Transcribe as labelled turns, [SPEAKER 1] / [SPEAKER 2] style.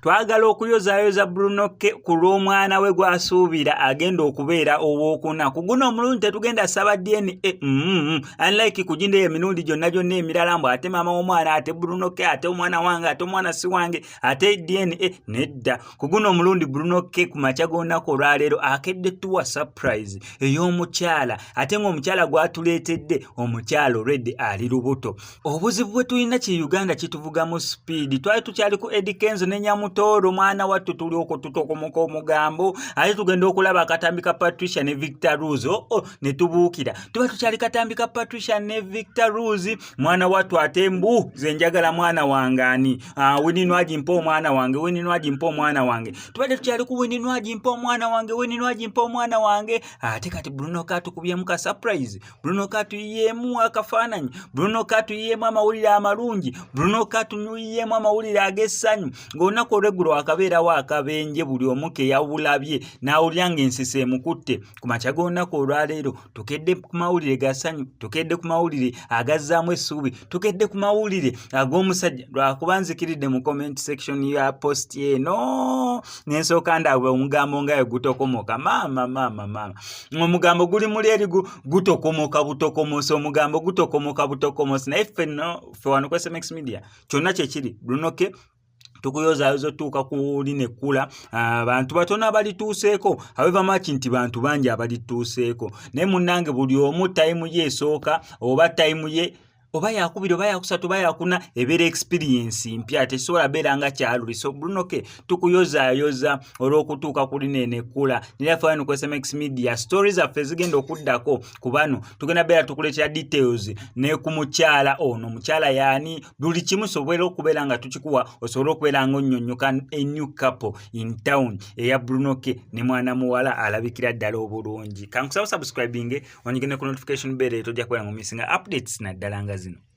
[SPEAKER 1] Twagala okuyozaayoza Bruno K ku lw'omwana we gw'asuubira agenda okubeera owookuna. Ku guno omulundi tetugenda saba DNA, unlike ku gino emirundi gyonna gyonna emirala, mbu ate maama w'omwana, ate Bruno K, ate omwana wange, ate omwana si wange, ate DNA. Nedda, ku guno omulundi Bruno K ku makya g'olunaku olwaleero akedde tuwa surprise ey'omukyala, ate ng'omukyala gw'atuleetedde, omukyala already ali lubuto. Obuzibu bwe tulina ki Uganda kituvugamu speed. Twali tukyali ku Eddy Kenzo ne Nyamutooro, mwana wattu, tuli okwo tutokomoka omugambo, ate tugenda okulaba akatambi ka Patricia ne Victor Ruz. Oo oh, ne tubuukira. Tuba tukyali katambi ka Patricia ne Victor Ruz, mwana wattu, ate mbu ze njagala mwana wange ani? Winnie Nwagi, mpa omwana wange. Winnie Nwagi, mpa omwana wange. Tubadde tukyali ku Winnie Nwagi, mpa omwana wange, Winnie Nwagi, mpa omwana wange, ate kati Bruno K atukubyemu ka surprise. Bruno K atuyiyeemu akafaananyi. Bruno K atuyiyeemu amawulire amalungi. Bruno K atuyiyeemu amawulire ag'essanyu ng'olunaku olw'eggulo akabeerawo akabenje, buli omu ke yawulabye n'awulira ng'ensisi emukutte. Ku makya g'olunaku olwaleero tukedde ku mawulire ga ssanyu, tukedde ku mawulire agazzaamu essuubi, tukedde ku mawulire ag'omusajja. Lwakuba nzikiridde mu comment section ya post eno nensooka ndaba omugambo nga gutokomoka. Maama, maama, maama, omugambo guli muli eri gutokomoka butokomosi, omugambo gutokomoka butokomosi. Naye ffe no, ffe wano ku SMX Media kyonna kyekiri, Bruno K tukuyozaayoza otuuka ku lino ekkula. Bantu batono abalituuseeko, however much nti bantu bangi abalituuseeko, naye munnange buli omu time ye esooka oba time ye oba yakubiri oba yakusatu oba yakuna ebeera experience mpya, tekisobola beera nga kyaluli. So Bruno K tukuyozaayoza olw'okutuuka ku lino eno ekkula. Nera ffe wano ku SMX Media, story zaffe zigenda okuddako ku bano, tugenda beera tukuleetera details ne ku mukyala ono, omukyala yaani, buli kimu sobwera okubeera nga tukikuwa, osobole okubeera nga onnyonnyoka a new couple in town eya Bruno K ne mwana muwala alabikira ddala obulungi. Kankusaba subscribing, onyigene ku notification bell, tojja kubeera mu missinga updates naddala nga zino.